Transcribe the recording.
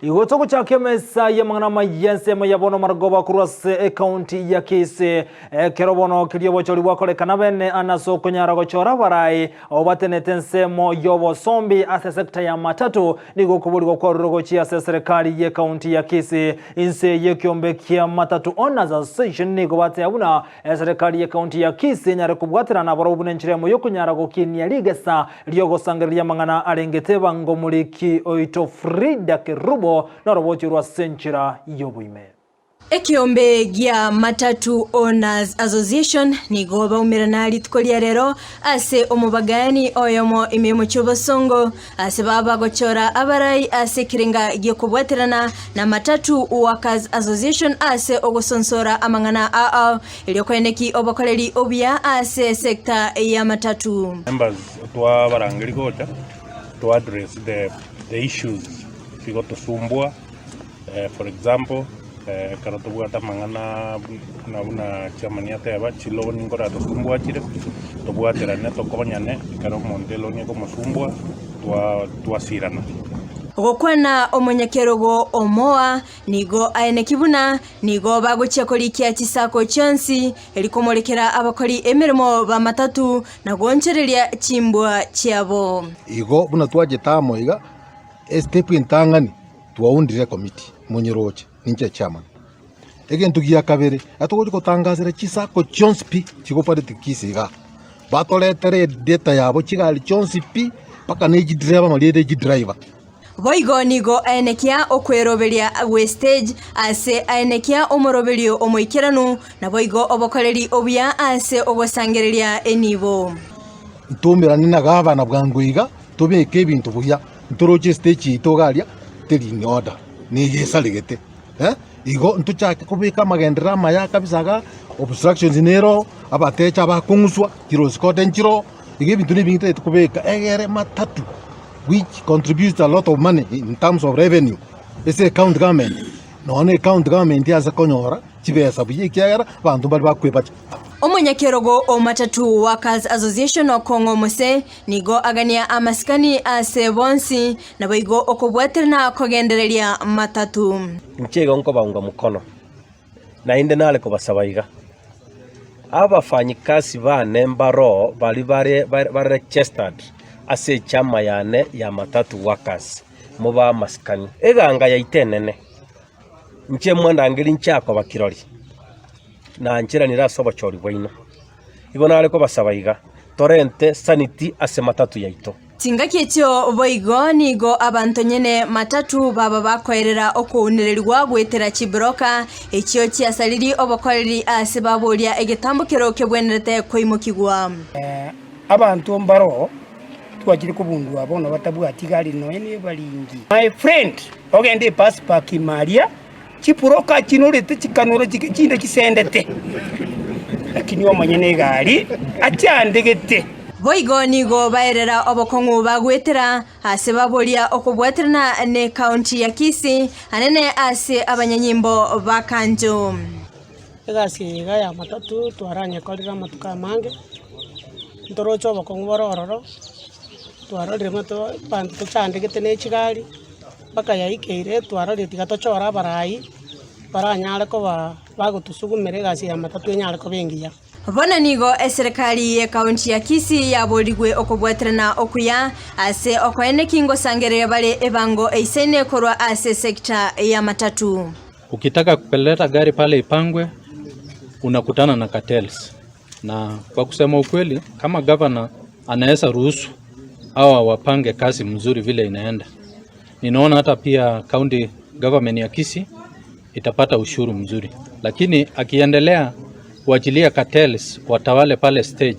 Igo togochaka emesa y'amang'ana amaya ensemo ya bono marogoba korwa ase ekaunti ya Kisii. Ekero bono keria obochori bwakorekana bene ase okonyara gochora abarai abwo batenete ensemo y'obosombi ase sector ya matatu nigo okoborigwa kwarure gochia ase eserekari y'ekaunti ya Kisii. Inse y'ekiombe kia Matatu Owners Association nigo bateba buna eserekari y'ekaunti ya Kisii enyare kobwaterana nabarabwo buna enchera emo y'okonyara gokinia rigesa Riogosangereria amang'ana arengete ebango omoriki oito Frida Kerubo noroboti orwo ase enchera y'oboime. Ekeombe gia Matatu Owners Association nigo baumerana rituko ria rero ase omobagaani oyomo ime y'omochie o'Bosongo ase baba gochora abarai ase ekerenga gi'okobwaterana na Matatu Workers Association ase ogosonsora amang'ana ao Erio koeneki obokoreri obuya ase esecta y'amatatu. Members twabarangeri gocha to address the the issues chigotosumbua for example ekero tobwate amang'ana buna buna chairman ateba chiloan nkoratosumbua chire tobwaterane tokonyane ekero omonto eloan ekomosumbua twa twasirana. Gokwana omonyakerogo omoa Nigo aeneki buna nigo bagochia korikia chisako chionsi, eri komorekera abakori emeremo b'amatatu, na goonchoreria chimbwa chiabo. Igo buna twachete amo iga, estep entang'ani twaundire ecommittee monyeroche ninche chairman. Egento gia kabere, atogochi gotangasera chisacco chionsi pi chigopareti Kisii igaa, batoretere edata yabo chigari chionsi pi mpaka na echidereva amarieta ya echidriver. Boigo nigo aenekia okweroberia gwe stage ase aenekia omoroberio omoikeranu, naboigo obokoreri obuya ase ogosangereria enibo. Ntoumerane na gavana bwango iga, tobeke ebinto buya, ntoroche estage yaito iga aria teri in order, nigo esaregete eh, igo ntochake kobeka amagenderero amaya kabisa igaa, obstructions nero, abatecha bakong'uswa, chirosikode nchiroo, igo ebinto na ebinge totagete kobeka egere matatu. which contributes a lot of money in terms of revenue ase ecounty government, nonya na ecounty government ase konyora chibesa buya ekiagera abanto mbare bakwebacha. Omonyakerogo o Matatu Workers Association Okong'o Mose nigo agania amasikani ase bonsi, naboigo okobwaterana kogendereria matatu. Inche igo nkobaunga mokono, naende nare kobasaba iga, Abafanyikasi baane mbaroo baria bare bare registered ase echama yane ya Matatu Workers, mobe amasikani. Eganga yaito enene, inche mwandangerie inche akoba kirori, nancheranire ase obochori bwaino. Igo nare kobasaba iga, torente sanity ase matatu yaito. Chingaki echio boigo nigo abanto nyene matatu baba bakoerera okounererigwa goetera chibroka echio chiasariri obokoreri ase baboria egetambokero kebwenerete koimokigwa. Abanto mbaroo twachire kobundua bono batabwati gari nonya nebaringi. My friend ogende ebus park ime aria chiburoka chinorete chikanora chinde chisendete lakini omonyene egari achandegete. Boigo nigo baerera obokong'u bagwetera ase baboria okobwaterana ne county ya Kisii anene ase abanyanyimbo ba Kanjo. Egasi eye iga ya matatu twaranyekorire amatuko amange, ntoroche obokong'u bore ororo, twarorire abanto tochandegete ne chigari. Mpaka yaikeire twarorire tiga tochore abarai baranyare koba bagotosugumera egasi ya matatu enyare koba engiya. Bono nigo eserekari y'ekaunti ya Kisii yaborigwe okobwaterana okuya ase okoeneki ngosangereria bare ebango eisaine korwa ase esekta y'amatatu. Ukitaka kupeleta gari pale ipangwe unakutana na cartels na kwa kusema ukweli kama governor anaweza ruhusu hawa wapange kazi mzuri vile inaenda. Ninaona hata pia county government ya Kisii itapata ushuru mzuri, lakini akiendelea kuachilia cartels watawale pale stage.